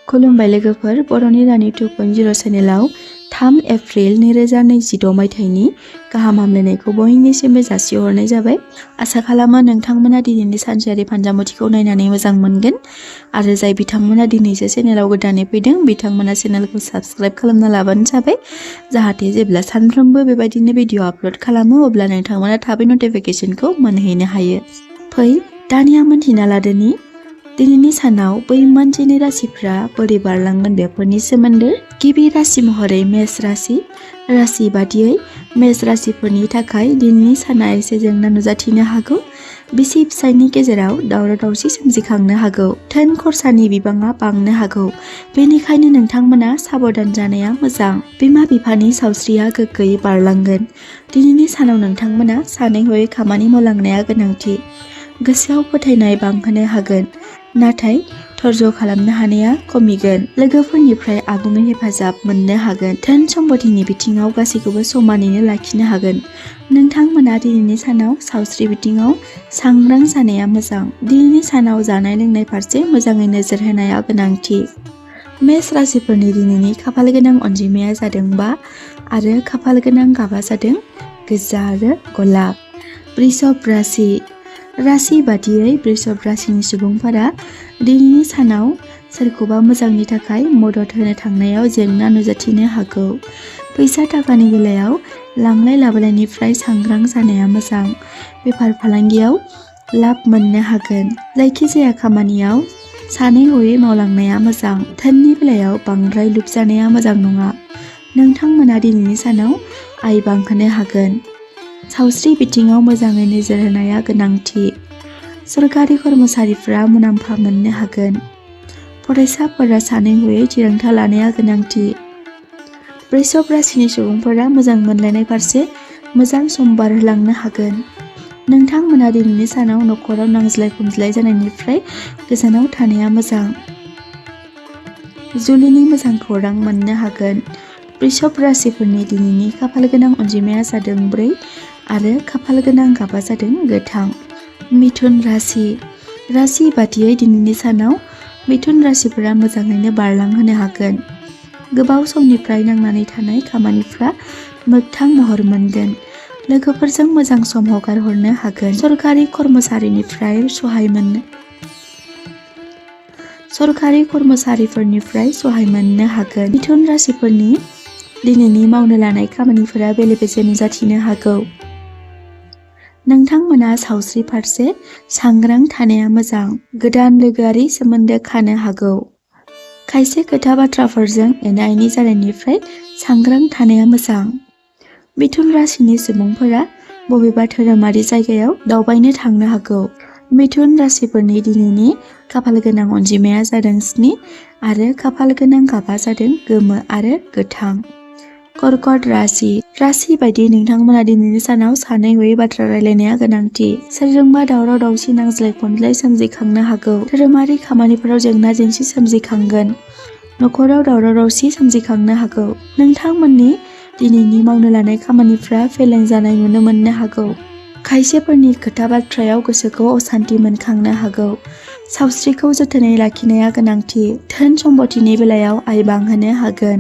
खुलुमबाय लोगोफोर, बर'नि रानि 2.0 चेनेलाव 3 एप्रिल 2026 मायथाइनि गाहाम हामलायनायखौ बयनिसिमबो जासिहरनाय जाबाय। आसा खालामो नोंथांमोना दिनैनि सानसेयारि फानजामुथिखौ नायनानै मोजां मोनगोन आरो जाय बिथांमोना दिनैसो चेनेलाव गोदानै फैदों बिथांमोना चेनेलखौ साबस्क्राइब खालामना लाबानो जाबाय, जाहाथे जेब्ला सानफ्रोमबो बेबायदिनो भिडिअ आपल'ड खालामो अब्ला नोंथांमोना थाबै नटिफिकेशनखौ मोनहैनो हायो। फै दानिया मोनथिना लादोनि दिनैनि सानाव बै मोनजिनै राशिफ्रा बोरै बारलांगोन बेफोरनि सोमोन्दै। गिबि राशि महरै मेष राशि। राशि बादियै मेष राशिफोरनि थाखाय दिनैनि साना एसे जेंना नुजाथिनो हागौ। बिसि फिसायनि गेजेराव दावराव-दावसि सोमजिखांनो हागौ। धोन खरसानि बिबाङा बांनो हागौ। बेनिखायनो नोंथांमोना साबधान जानाया मोजां। बिमा-बिफानि सावस्रिया गोग्गोयै बारलांगोन। दिनैनि सानाव नोंथांमोना सानै हयै खामानि मावलांनाया गोनांथि। गोसोआव फोथायनाय बांहोनो हागोन, नाथाय धैर्य खालामनो हानाया खमिगोन। लोगोफोरनिफ्राय आबुङै हेफाजाब मोननो हागोन। धोन सम्पथिनि बिथिङाव गासैखौबो समानैनो लाखिनो हागोन। नोंथांमोना दिनैनि सानाव सावस्रि बिथिङाव सांग्रां जानाया मोजां। दिनैनि सानाव जानाय लोंनाय फारसे मोजाङै नोजोर होनाया गोनांथि। मेष राशिफोरनि दिनैनि खाफाल गोनां अनजिमाया जादों 5 आरो खाफाल गोनां गाबा जादों गोजा आरो गलाब। वृषभ राशि। राशि बादियै वृषभ राशिनि सुबुंफोरा दिनैनि सानाव सोरखौबा मोजांनि थाखाय मदद होनो थांनायाव जेंना नुजाथिनो हागौ। फैसा थाखानि बेलायाव लांलाय लाबोलायनिफ्राय सांग्रां जानाया मोजां। बेफार फालांगियाव लाब मोननो हागोन। जायखिजाया खामानियाव सानै हयै मावलांनाया मोजां। धोननि बेलायाव बांद्राय लुबजानाया मोजां नङा। नोंथांमोना दिनैनि सानाव आय बांहोनो हागोन। सावस्रि बिथिङाव मोजाङै नोजोर होनाया गोनांथि। सरकारि कर्मचारिफ्रा मुलाम्फा मोननो हागोन। फरायसाफोरा सानै हयै थिरांथा लानाया गोनांथि। वृषभ राशिनि सुबुंफोरा मोजां मोनलायनाय फारसे मोजां सम बारहोलांनो हागोन। नोंथांमोना दिनैनि सानाव नखराव नांज्लाय खमज्लाय जानायनिफ्राय गोजानाव थानाया मोजां। जुलिनि मोजां खौरां मोननो हागोन। वृषभ राशिफोरनि दिनैनि खाफाल गोनां अनजिमाया जादों 4 आरो खाफाल गोनां गाबा जादों गोथां। मिथुन राशि। राशि बादियै दिनैनि सानाव मिथुन राशिफोरा मोजाङैनो बारलांहोनो हागोन। गोबाव समनिफ्राय नांनानै थानाय खामानिफ्रा मोगथां महर मोनगोन। लोगोफोरजों मोजां सम हगारहरनो हागोन। सरकारि कर्मचारिफोरनिफ्राय सहाय मोननो हागोन। मिथुन राशिफोरनि दिनैनि मावनो लानाय खामानिफोरा बेले-बेजे नुजाथिनो हागौ। नोंथांमोना सावस्रि फारसे सांग्रां थानाया मोजां। गोदान लोगोआरि सोमोन्दो खानो हागौ। खायसे खोथा बाथ्राफोरजों एना-एनि जानायनिफ्राय सांग्रां थानाया मोजां। मिथुन राशिनि सुबुंफोरा बबेबा धोरोमारि जायगायाव दावबायनो थांनो हागौ। मिथुन राशिफोरनि दिनैनि खाफाल गोनां अनजिमाया जादों 7 आरो खाफाल गोनां गाबा जादों गोमो आरो गोथां। कर्कट राशि। राशि बायदि नोंथांमोना दिनैनि सानाव सानै हयै बाथ्रा रायलायनाया गोनांथि। सोरजोंबा दावराव-दावसि नांज्लाय खमज्लाय सोमजिखांनो हागौ। धोरोमारि खामानिफोराव जेंना-जेंसि सोमजिखांगोन। नखराव दावराव-दावसि सोमजिखांनो हागौ। नोंथांमोननि दिनैनि मावनो लानाय खामानिफ्रा फेलें जानाय नुनो मोननो हागौ। खायसेफोरनि खोथा बाथ्रायाव गोसोखौ असान्ति मोनखांनो हागौ। सावस्रिखौ जोथोनै लाखिनाया गोनांथि। धोन सम्पथिनि बेलायाव आय बांहोनो हागोन।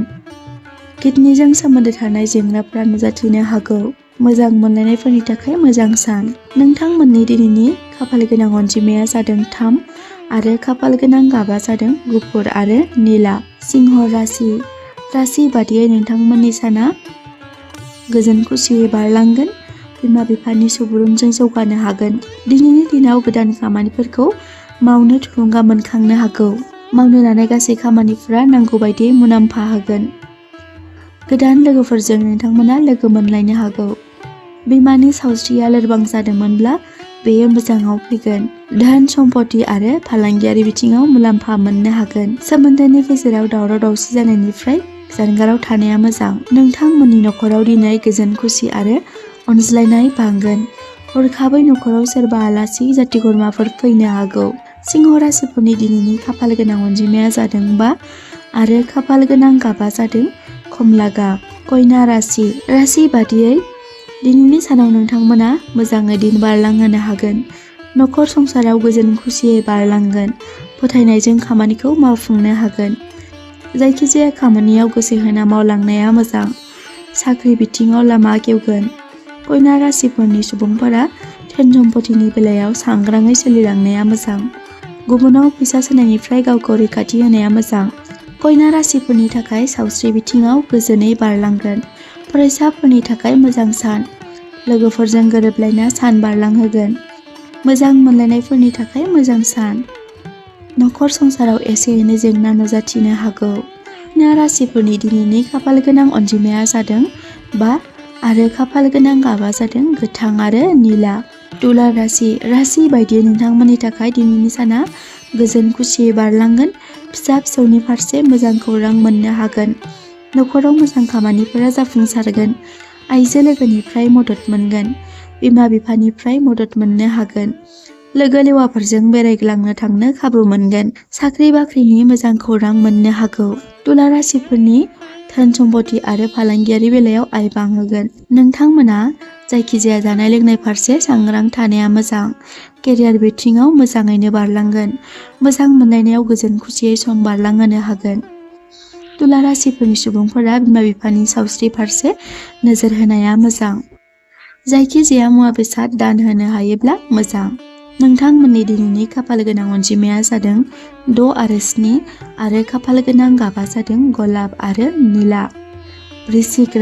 किडनिजों सोमोन्दो थानाय जेंनाफ्रा नुजाथिनो हागौ। मोजां मोनलायनायफोरनि थाखाय मोजां सान। नोंथांमोननि दिनैनि खाफाल गोनां अनजिमाया जादों 3 आरो खाफाल गोनां गाबा जादों गुफुर आरो निला। सिंह राशि। राशि बादियै नोंथांमोननि साना गोजोन खुसियै बारलांगोन। बिमा-बिफानि सुबुरुनजों जौगानो हागोन। दिनैनि दिनाव गोदान खामानिफोरखौ मावनो थुलुंगा मोनखांनो हागौ। मावनो लानाय गासै खामानिफोरा नांगौ बायदियै मुलाम्फा होगोन। गोदान लोगोफोरजों नोंथांमोना लोगो मोनलायनो हागौ। बिमानि सावस्रिया लोरबां जादोंमोनब्ला बेयो मोजाङाव फैगोन। धोन सम्पथि आरो फालांगियारि बिथिङाव मुलाम्फा मोननो हागोन। सोमोन्दोनि गेजेराव दावराव-दावसि जानायनिफ्राय जानगाराव थानाया मोजां। नोंथांमोननि नखराव दिनै गोजोन खुसि आरो अनज्लायनाय बांगोन। हरखाबै नखराव सोरबा आलासि जाथि खुरमाफोर फैनो हागौ। सिंह राशिफोरनि दिनैनि खाफाल गोनां अनजिमाया जादों 5 आरो खाफाल गोनां गाबा जादों खमला गाब। कन्या राशि। राशि बादियै दिनैनि सानाव नोंथांमोना मोजाङै दिन बारलांहोनो हागोन। नखर संसाराव गोजोन खुसियै बारलांगोन। फोथायनायजों खामानिखौ मावफुंनो हागोन। जायखिजाया खामानियाव गोसो होना मावलांनाया मोजां। साख्रि बिथिङाव लामा गेवगोन। कन्या राशिफोरनि सुबुंफोरा धोन सम्पथिनि बेलायाव सांग्राङै सोलिलांनाया मोजां। गुबुनाव फैसा सोनायनिफ्राय गावखौ रैखाथि होनाया मोजां। कन्या राशिफोरनि थाखाय सावस्रि बिथिङाव गोजोनै बारलांगोन। फरायसाफोरनि थाखाय मोजां सान। लोगोफोरजों गोरोबलायना सान बारलांहोगोन। मोजां मोनलायनायफोरनि थाखाय मोजां सान। नखर संसाराव एसे एनै जेंना नुजाथिनो हागौ। कन्या राशिफोरनि दिनैनि खाफाल गोनां अनजिमाया जादों 5 आरो खाफाल गोनां गाबा जादों गोथां आरो निला। तुला राशि बायदियै नोंथांमोननि थाखाय दिनैनि साना गोजोन खुसियै बारलांगोन। फिसा फिसौनि फारसे मोजां खौरां मोननो हागोन। नखराव मोजां खामानिफोरा जाफुंसारगोन। आइजो लोगोनिफ्राय मदद मोनगोन। बिमा बिफानिफ्राय मदद मोननो हागोन। लोगो लेवाफोरजों बेरायग्लांनो थांनो खाबु मोनगोन। साख्रि बाख्रिनि मोजां खौरां मोननो हागौ। तुला राशिफोरनि धोन सम्पथि आरो फालांगियारि बेलायाव आय बांहोगोन। नोंथांमोना जायखिजाया जानाय लोंनाय फारसे सांग्रां थानाया मोजां। केरियार बिथिङाव मोजाङैनो बारलांगोन। मोजां मोनलायनायाव गोजोन खुसियै सम बारलांहोनो हागोन। तुला राशिफोरनि सुबुंफोरा बिमा बिफानि सावस्रि फारसे नोजोर होनाया मोजां। जायखिजाया मुवा बेसाद दान होनो हायोब्ला मोजां। नोंथांमोननि दिनैनि खाफाल गोनां अनजिमाया जादों 6 आरो 7 आरो खाफाल गोनां गाबा जादों गलाब आरो निला। वृश्चिक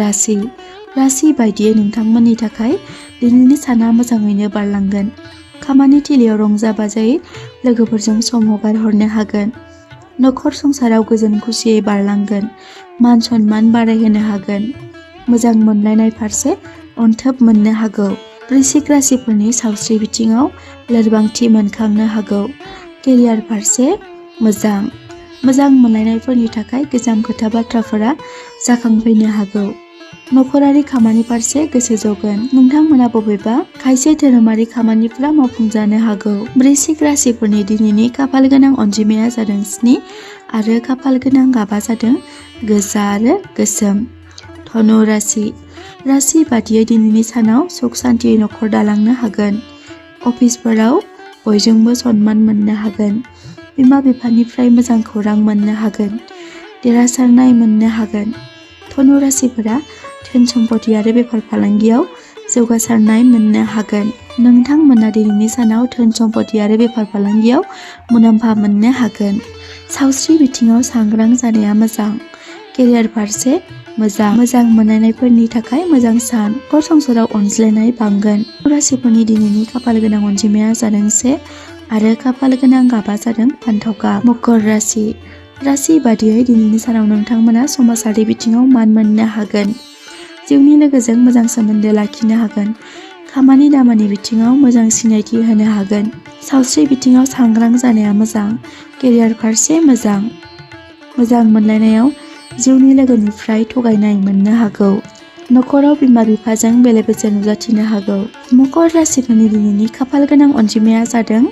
राशि बायदियै नोंथांमोननि थाखाय दिनैनि साना मोजाङैनो बारलांगोन। खामानि थिलियाव रंजा बाजायै लोगोफोरजों सम हगार हरनो हागोन। नखर संसाराव गोजोन खुसियै बारलांगोन। मान सन्मान बारायहोनो हागोन। मोजां मोनलायनाय फारसे अनथोब मोननो हागौ। वृश्चिक राशिफोरनि सावस्रि बिथिङाव लोरबांथि मोनखांनो हागौ। केरियार फारसे मोजां मोनलायनायफोरनि थाखाय गोजाम खोथा बाथ्राफोरा जाखांफैनो हागौ। नखरारि खामानि फारसे गोसो जगोन। नोंथांमोना बबेबा खायसे धोरोमारि खामानिफोरा मावफुंजानो हागौ। वृश्चिक राशिफोरनि दिनैनि खाफाल गोनां अनजिमाया जादों 7 आरो खाफाल गोनां गाबा जादों गोजा आरो गोसोम। धनु राशि बादियै दिनैनि सानाव सुख सान्थियै नखर दालांनो हागोन। अफिसफोराव बयजोंबो सनमान मोननो हागोन। बिमा बिफानिफ्राय मोजां खौरां मोननो हागोन। देरहासारनाय मोननो हागोन। धनु राशिफोरा धोन सम्पथि आरो बेफार फालांगियाव जौगासारनाय मोननो हागोन। नोंथांमोना दिनैनि सानाव धोन सम्पथि आरो बेफार फालांगियाव मुलाम्फा मोननो हागोन। सावस्रि बिथिङाव सांग्रां जानाया मोजां। केरियार फारसे मोजां मोनलायनायफोरनि थाखाय मोजां सान। नखर संसाराव अनज्लायनाय बांगोन। राशिफोरनि दिनैनि खाफाल गोनां अनजिमाया जादों 1 आरो खाफाल गोनां गाबा जादों फान्थाव गाब। मकर राशि बादियै दिनैनि सानाव नोंथांमोना समाजारि बिथिङाव मान मोननो हागोन। जिउनि लोगोजों मोजां सोमोन्दो लाखिनो हागोन। खामानि दामानि बिथिङाव मोजां सिनायथि होनो हागोन। सावस्रि बिथिङाव सांग्रां जानाया मोजां। केरियार फारसे मोजां मोनलायनायाव जिउनि लोगोनिफ्राय थगायनाय मोननो हागौ। नखराव बिमा बिफाजों बेले बेजे नुजाथिनो हागौ। मकर राशिफोरनि दिनैनि खाफाल गोनां अनजिमाया जादों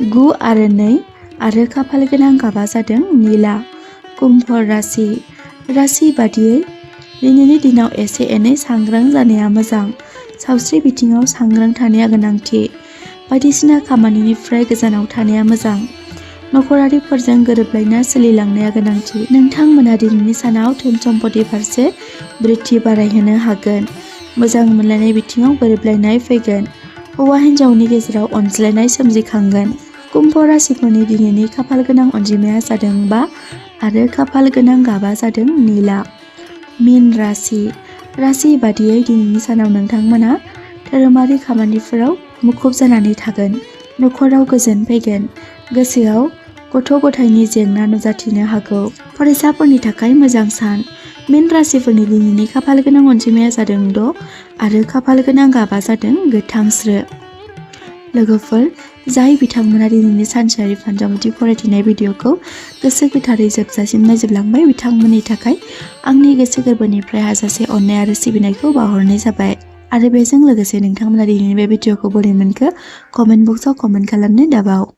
9 आरो 2 आरो खाफाल गोनां गाबा जादों निला। कुम्भ राशि बादियै दिनैनि दिनाव एसे एनै सांग्रां जानाया मोजां। सावस्रि बिथिङाव सांग्रां थानाया गोनांथि। बायदिसिना खामानिनिफ्राय गोजानाव थानाया मोजां। नखरारिफोरजों गोरोबलायना सोलिलांनाया गोनांथि। नोंथांमोना दिनैनि सानाव धोन सम्पथि फारसे बृद्धि बारायहोनो हागोन। मोजां मोनलायनाय बिथिङाव गोरोबलायनाय फैगोन। हौवा हिन्जावनि गेजेराव अनज्लायनाय सोमजिखांगोन। कुम्भ राशिफोरनि दिनैनि खाफाल गोनां अनजिमाया जादों 5 आरो खाफाल गोनां गाबा जादों निला। मीन राशि बादियै दिनैनि सानाव नोंथांमोना धोरोमारि खामानिफोराव मुखुब जानानै थागोन। नखराव गोजोन फैगोन। गोसोआव गथ' गथायनि जेंना नुजाथिनो हागौ। फरायसाफोरनि थाखाय मोजां सान। मीन राशिफोरनि दिनैनि खाफाल गोनां अनजिमाया जादों 6 आरो खाफाल गोनां गाबा जादों गोथांस्रो। लोगोफोर, जाय बिथांमोना दिनैनि सानसेयारि फानजामुथि फरायथिनाय भिडिअखौ गोसो गोथारै जोबजासिम नायजोबलांबाय, बिथांमोननि थाखाय आंनि गोसो गोरबोनिफ्राय हाजासे अननाय आरो सिबिनायखौ बावहरनाय जाबाय। आरो बेजों लोगोसे नोंथांमोना दिनैनि बे भिडिअखौ बोरै मोनखो कमेन्ट बक्सआव कमेन्ट खालामनो दाबाव।